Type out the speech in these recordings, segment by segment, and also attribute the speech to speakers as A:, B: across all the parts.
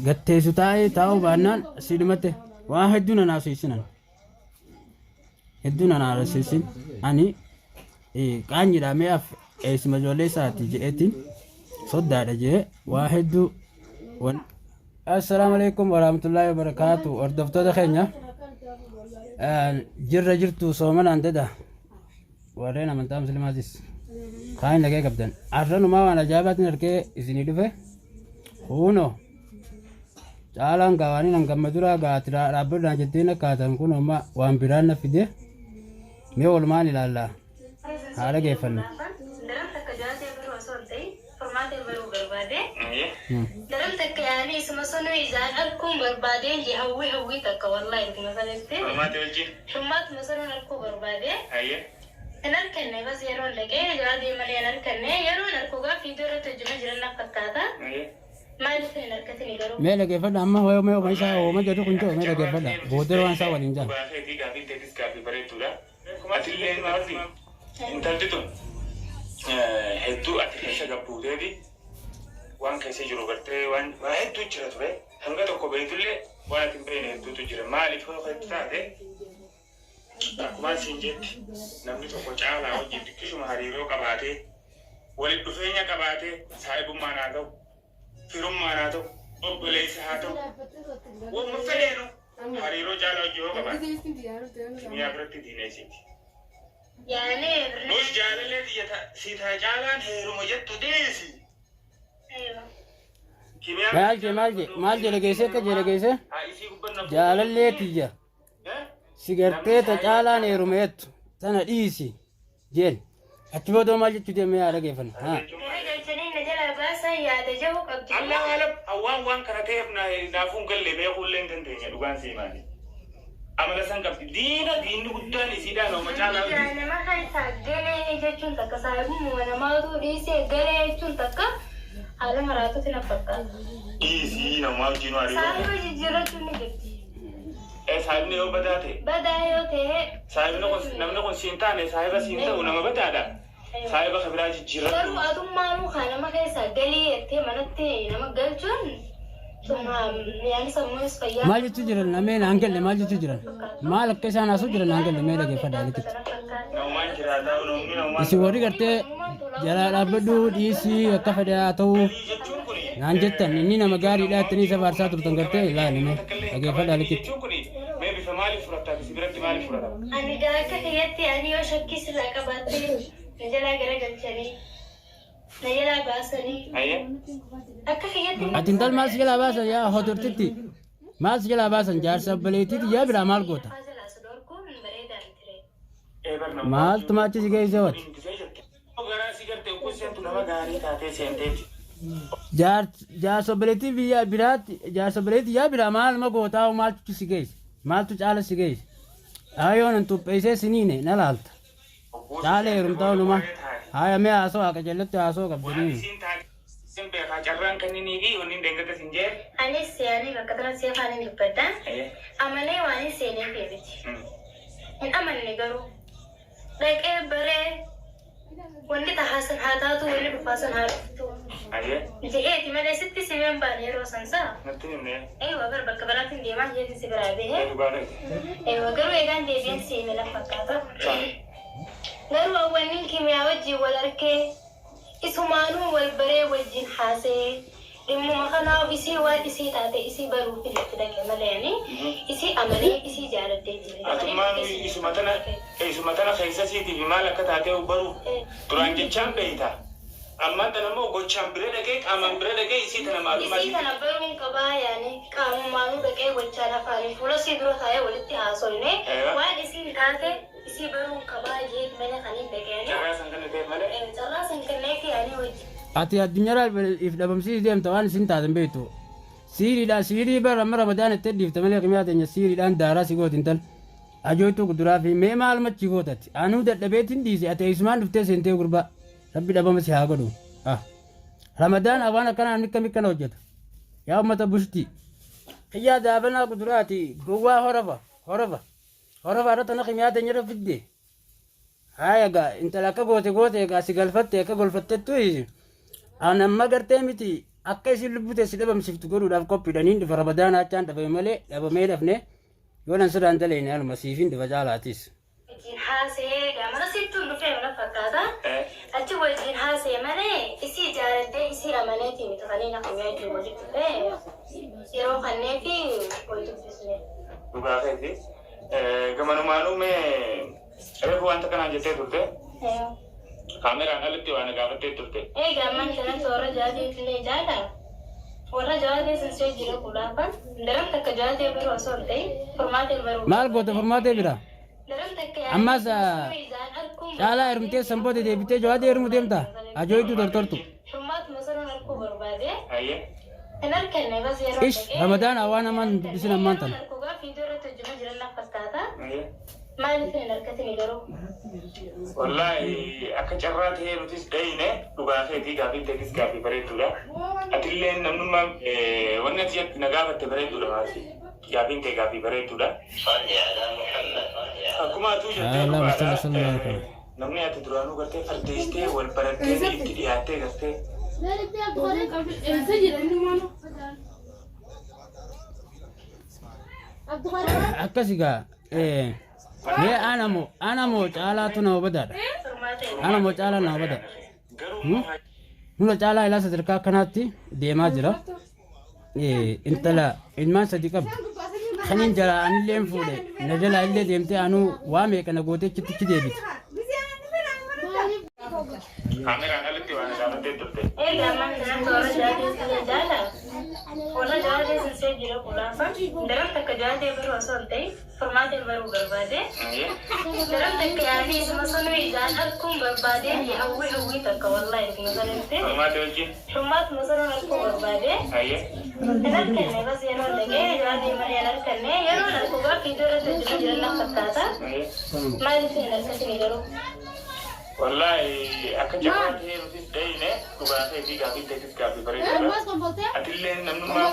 A: Gatteessu taa'ee taa'uu baannaan si dhumate waan hedduu na naasisinan. Hedduu na naasisiin ani qaanyiidha mi'aaf eessuma ijoollee isaati jedheetiin soddaadha jedhee waa hedduu. Assalaamu alaikum warahmatullaahi wabarakaatu. Hordoftoota keenya jirra jirtu soomanaan dada warreen amantaa muslimaatis kaan nagee qabdan arranumaa waan ajaa'ibaatiin argee isinii dhufe. Kuno caalaan gawaanii nan gamma duraa gaati dhaabbadhaan jetteen akkaatan kun amma waan biraan na fide. Mee walumaan ilaallaa haa dhageeffannu.
B: Daran takka jaatee baruu osoo hin ta'in furmaatee baruu barbaade. Daran takka yaanii isuma sunuu ijaan arguun barbaadeen je hawwii hawwii takka wallahi dhuguma sanitti.
C: Furmaate wajjin.
B: Furmaatuma sanuun arguu barbaade.
C: Hayyee.
B: Hin arkanne bas yeroon dhaqee jaatee malee hin arkanne yeroon arku gaa fiidoo irratti hojjuma jiran na fakkaata.
C: Hayyee.
B: Maaliif hin argatini garuu?
A: Mee dhageeffadha amma hoo mee oma isaa ooma jedhu kun jiru mee dhageeffadha booddee waan isaa waliin jaan.
C: Dhugaa keetii gaafiin teetis gaafii bareedduudha. Atillee maarti intalti tun hedduu ati keessa gabbuuteeti waan keessa jiru gartee waan waa hedduu jira ture. Hanga tokko beeytullee waan ati hin beekne hedduutu jira. Maaliif yoo hedduu taate akkumaan siin jetti namni tokko caalaa wajjin xiqqishuma hariiroo qabaatee walitti dhufeenya qabaatee saahibummaan haa ta'u firummaan haa ta'u obboleessa haa ta'u wamma fedheenu hariiroo caalaa wajjin yoo qabaate kimiyaa biratti diina isiiti.
B: Yaanee.
C: Nus jaalallee tiyya si taa caalaan heeruma jettu dhiisi.
B: Aywa.
C: Kimiyaa
A: Maal jee maal jee maal jee dhageessee akka jee dhageessee
C: haa isii gubbanna
A: jaalallee tiyya si gartee ta caalaan heerumeettu tana dhiisi jeen achi booda maal jechuu deemee haa dhageeffannu. Haa.
B: Gara galchanii na jalaa baasan yaada jahu qabdi.
C: Allah alam awwaan waan kana ta'eef naafuu hin galle beekuu illee hin dandeenye dhugaan sii maali. Amala san qabdi diina diinni guddaan isiidhaan ooma caalaa
B: Ijaa
C: hojii.
B: nama keessaa galee jechuun takka saahibummaa namaatu dhiisee galee jechuun takka haala maraatuuti na fakkaata.
C: Dhiisii namaa wajjin hariiroo.
B: Saahiba jijjiirrachuun ni jirti.
C: Eh, saahibni yoo badaa ta'e
B: Badaa yoo ta'e
C: saahibni kun namni kun siin taane saahiba siin ta'u nama badaadha. Saahiba ka biraa jijjiirradhu.
B: Garuu atummaanuu kaa nama keessaa galii jettee manatti nama galchuun suma yaani sammuunis fayyaa.
A: Maal jechuu jiran namee naan galle maal jechuu jiran maal akka isaan haasuu jiran naan galle mee dhageeffadha alitti.
C: Namumaan jiraataa namni namumaan.
A: Isin warri gartee jalaa dhaabbadhu dhiisii akka fedhe haa ta'u
C: Galii jechuun kuni
A: naan jettan inni nama gaariidha jettanii isa faarsaa turtan gartee ilaalime dhageeffadha alitti.
C: jechuun kuni mee bifa maaliif fudhatta si biratti maaliif fudhatama?
B: Ani gaa akka kiyyatti ani yoo shakkii sirraa qabaatte na jalaa garagalchanii na jalaa baasanii
C: Hayyee.
B: akka kiyyatti.
A: Ati intal maal si jalaa baasan yaa hodortitti maal si jalaa baasan jaarsa obboleettiiti yaa biraa maal goota?
B: Afaa jalaa si dhorkuun bareedaa miti ree.
C: Ee bar namumaa
A: Maaltu maachi si geesse wati?
C: gisee jette. Garaa si garte ukkun seentu nama gaarii taatee seenteeti.
A: Jaarsa obboleettii biyya biraatti jaarsa obboleettii yaa biraa maal ma gootaa maaltu si geesse maaltu caala si geesse? Ayoon an xupheessee siniine na laalta. Caala heerumtaa oolumaa. Haaya mee haasoo haqa jalatti haasoo
C: Waan
A: qabdanii.
C: isiin taate sin beekaa carraan kenninii fi wanni dengata sin jee.
B: Anis yaani bakka kanatti si afaan hin dubbadha.
C: Hayyee.
B: Amanee waan hin seeneef miti. Hin amanne garuu dhaqee baree wanni tahaa san haa taatu wanni dhufaa san haa dhuftu.
C: Hayyee.
B: Je'eeti malee sitti simeen baane yeroo san saa.
C: Natti himne.
B: Eewa bar bakka biraatiin deemaa jeetiin si biraa bahee.
C: Dhugaa ta'e.
B: Eewa garuu eegaan deebi'een siime na fakkaata. Garuu awwannin kimiyaa wajjin wal arkee isumaanuu wal baree wajjin haasa'ee dhimmuma kanaaf isii waan isii taate isii baruuf itti dhaqe malee ani isii amanee isii jaaladhee jire.
C: Atummaan isuma tana keessa siitii fi maal akka taatee baruuf duraan jechaan beeyta. Ammaan tana immoo gochaan bira dhaqee qaamaan bira dhaqee isii tana maalummaa
B: Isii tana baruun qabaa yaani qaamumaanuu dhaqee gochaan afaanii fuula isii dura taa'ee walitti haasoyne waan isiin taate isii baruun qabaa jeet malee kan hin dhaqee ani.
C: Carraa san kenniteef malee.
B: Carraa san kenneefi ani wajji.
A: Ati addunyaarraa if dhabamsiisi deemta waan isin taaten beektu. Siiriidhaan siirii bara amma ramadaan itti dhiifte malee kimiyaa teenya siiriidhaan daaraa si gooti intal. Ajooytuu kuduraa fi mee maal machi gootati. Anuu dadhabeetiin dhiise ati eessumaan dhuftee seentee gurbaa. Rabbi dhabama si haa godhu. Ah. Ramadaan waan akkanaa namni akkami akkana hojjeta. Yaa uummata bushtii. Kiyyaa daabanaa kuduraati gowwaa horofa horofa horofa irra tana kimiyaa teenya irra fidde. Haaya gaa intala akka goote goote egaa si galfatte akka golfattettu an amma gartee miti. Akka isin lubbuu tee si dhabamsiiftu godhuudhaaf qophiidha. Niin dhufa Ramadaana achaan dhabame malee dhabamee dhafne yoo nan sirraan daleeyne anuma siifin dhufa caalaatis.
B: Wajjin haasa'ee egaa mana sittuun dhufee mana fakkaata. Achi wajjin haasa'e malee isii jaaladhee isii amaneetii miti kan inni kamiyaa wajjin walitti dhufee yeroo kanneefi wal dubbisne.
C: Dhugaa keeti. Gamanumaanuu mee reefu wanta kanaan jettee turte. Kaameraan alatti waa na gaafattee turte.
B: Egaa ammaan kanatti warra jaateetillee jaala. Warra jaatee sun see jira kulaafan daran takka jaatee baruu osoo hin ta'in furmaatee baruu.
A: Maal goota furmaatee bira?
B: Daran takka
A: Ammas caalaa heerumtee san booda deebitee jawaadee heerumuu deemta? Ajooytuu tortortu.
B: Furmaatuma sanan arguu barbaade.
C: Hayyee.
B: Hin arkanne bas yeroo
A: Ish Ramadaan waan hamaan hin dubbisin ammaan tana.
B: Yeroon arku gaaf viidiyoo irratti hojjema jiran na fakkaata.
C: Hayyee.
B: Maaliif hin argatini garuu?
C: Wallaahi akka carraa ta'ee nutis dhayine dhugaa keetii gaafiin teetis gaafii bareedduudha. Atillee namnummaa wanni ati jette na gaafatte bareedduudha maasi. Gaafiin tee gaafii bareedduudha. Akkuma atuu jettee
A: Allah
C: dhugaadha.
A: sallallahu alaihi wasallam.
C: Namni ati duraanuu gartee fardeessitee wal barattee itti dhiyaattee gartee
A: Akkas egaa mee anamo anamo caalaatu nama badaadha. Anamo caalaa nama badaadha.
C: Garuu
A: Nuna caalaa ilaa sadarkaa kanaatti deemaa jira. Intala ilmaan sadi qabdi. Kaniin jalaa anillee hin fuudhe na jalaa illee deemtee anuu waa meeqa na gootee achitti achi deebite.
C: Kaameraan alatti waan gaafattee turte.
B: Egaa ammaan kanatti warra jaatee sana jaala. Warra jaatee sun see jira kulaafa. Daran takka jaatee baruu osoo hin ta'in furmaatee baruu barbaade. Daran takka yaadii isuma sanuu ijaan arguun barbaade hawwii hawwii takka wallaahi isuma sanatti.
C: Furmaatee wajjin.
B: Furmaatuma sanuun arguu barbaade.
C: Hayyee.
B: Hin arganne bas yeroo dhaqee jaatee malee hin arganne yeroon argu gaaf viidiyoo irratti hojjema jiran na fakkaata.
C: Hayyee.
B: Maaliif hin argatini garuu?
C: Wallaahi akka carraa ta'ee nutis dhayine dhugaa keetii gaafiin teetis gaafii bareedduudha. Atillee namnummaa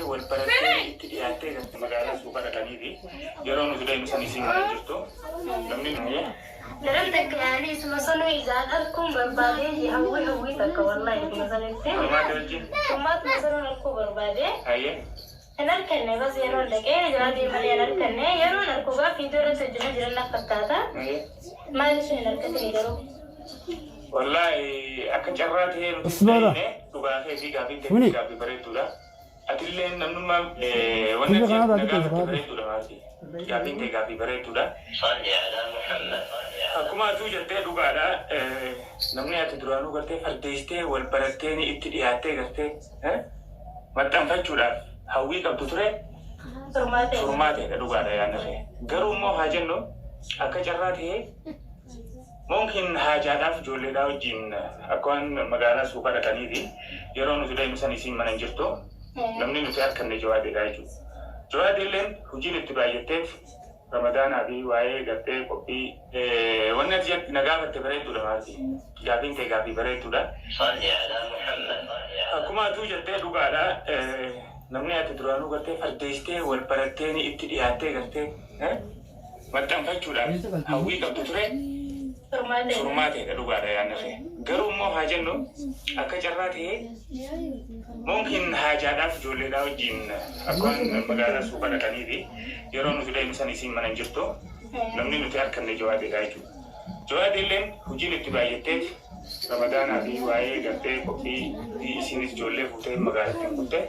C: wal barattee itti dhiyaattee gartee magaalaa suuqa dhaqanii fi yeroo nuti dhayinu san isiin mana jirtu. Namni
B: Daran takka yaadii isuma sanuu ijaan arguun barbaade hawwii hawwii takka wallaahi isuma sanatti.
C: Furmaatee wajjin.
B: Furmaatuma sanuun arguu barbaade.
C: Hayyee.
B: Hin arganne bas yeroon dhaqee jaatee malee hin arganne yeroon argu gaaf viidiyoo irratti hojjema jiran na fakkaata.
C: Hayyee.
B: Maaliif hin argatini garuu?
C: Wallaahi akka carraa ta'ee nutis
A: Usmaara.
C: dhayine dhugaa keetii gaafiin
A: Kuni.
C: teetis gaafii bareedduudha. Atillee namnummaa wanni
A: Kuni
C: ati
A: kanarraa
C: na
A: biqiltu
C: gaafatte
A: kaa'atu.
C: bareedduudha maasi. Gaafiin tee gaafii bareedduudha. Akkuma atuu jettee dhugaadha. Namni ati duraanuu gartee fardeessitee wal barattee itti dhiyaattee gartee maxxanfachuudhaaf hawwii qabdu ture
B: Furmaatee.
C: furmaateedha dhugaadha yaadna kee. Garuu immoo haa jennu akka carraa ta'ee mumkin haajaadhaaf ijoolleedhaa wajjin akka waan magaalaa suuqa dhaqanii fi yeroo nuti dhayinu san isiin mana hin jirtu namni nuti arkanne jawaadeedha jechuudha. Jawaadeelleen hojiin itti baay'atteef Ramadaanaa fi waa'ee gartee qophii wanni ati jette na gaafatte bareedduudha maasi. Gaafiin tee gaafii bareedduudha. Akkuma atuu jettee dhugaadha. Namni ati duraanuu gartee fardeessitee wal barattee itti dhiyaattee gartee maxxanfachuudhaaf hawwii qabdu ture
B: Furmaatee.
C: furmaateedha dhugaadha yaadna kee. Garuu immoo haa jennu akka carraa ta'ee mumkin haajaadhaaf ijoolleedhaa wajjin akka waan magaalaa suuqa dhaqanii fi yeroo nuti dhayinu san isiin mana hin jirtu namni nuti arkanne jawaadeedha jechuudha. Jawaadeelleen hojiin itti baay'atteef Ramadaanaa fi waa'ee gartee qophii isiinis ijoollee fuutee magaalatti hin kutte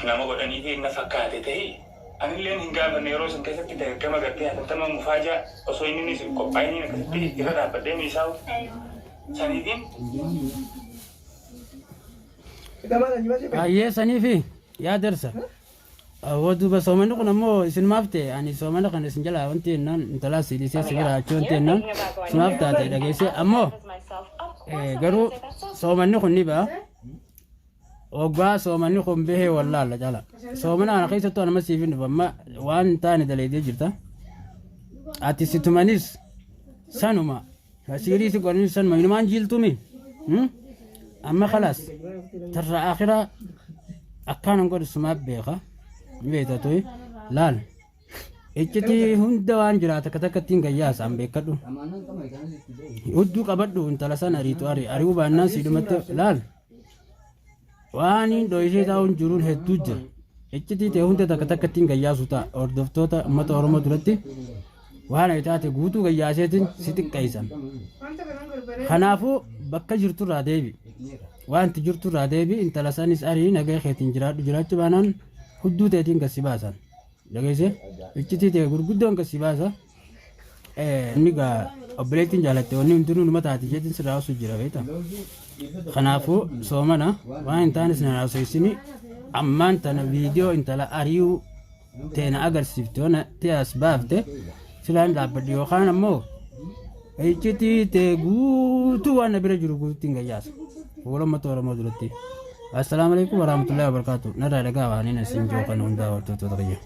C: nama godhanii fi na fakkaate ta'e anilleen hin gaafanne yeroo san keessatti dargama gartee hatattama mufaajaa osoo inni hin qophaa'iniin akkasitti irra dhaabbadhee miisaa'u saniitiin
A: Baay'ee saniifi yaa darsa. Awwa duuba soomanni kun ammoo isin maaf ta'e ani soomana kana isin jalaa wanti jennaan intalaa si dhiisee si bira achii wanti jennaan simaaf taate dhageessee ammoo garuu soomanni kun ni ba'a. Waggaa soomanni kun bahee wallaalla cala. Soomana kana keessattuu anuma siif hin dhufu amma waan hin taane dalaydee jirta. Ati si tumanis sanuma siirii si godhanis sanuma inumaan jiiltumi. Amma kalaas tarra akiraa akkaan godhu sumaaf beeka. Ni beekta tuyi laal. Iccitii hunda waan jira takka takka ittiin gayyaasa an beekadhu. Hudduu qabadhu intala sana ariitu ari ari'uu baannaan siidhumatti laal. Waan hin dho'isee taa'uun jiruun hedduu jira. Iccitii ta'e hunda takka takkattiin gayyaasu ta'a. Hordoftoota uummata Oromoo duratti waan ati taate guutuu gayyaaseetiin si xiqqeessan. Kanaafuu bakka jirturraa deebi. Wanti jirturraa deebi intala sanis arii nagaa keetiin jiraadhu jiraachuu baanaan hudduu teetiin gad si baasan. Dhageesse iccitii ta'e gurguddoon gad si baasa. Inni gaa obboleettiin jaalatte wanni hundinuu numa taati jeetiin sirraa osoo jira beekta. Kanaafuu soomana waan hin taanes na haasofsini ammaan tana viidiyoo intala ari'uu teena agarsiifte waan ta'e as baafte silaan dhaabbadhu yookaan ammoo iccitii ta'e guutuu waan na bira jiru guutuutti hin gayyaasa. Fuula uummata Oromoo duratti. Assalaamu alaikum warahmatullahi wabarakatuh. Narraa dhagaa waan hin asiin jiru kan hundaa hordoftoota kiyya.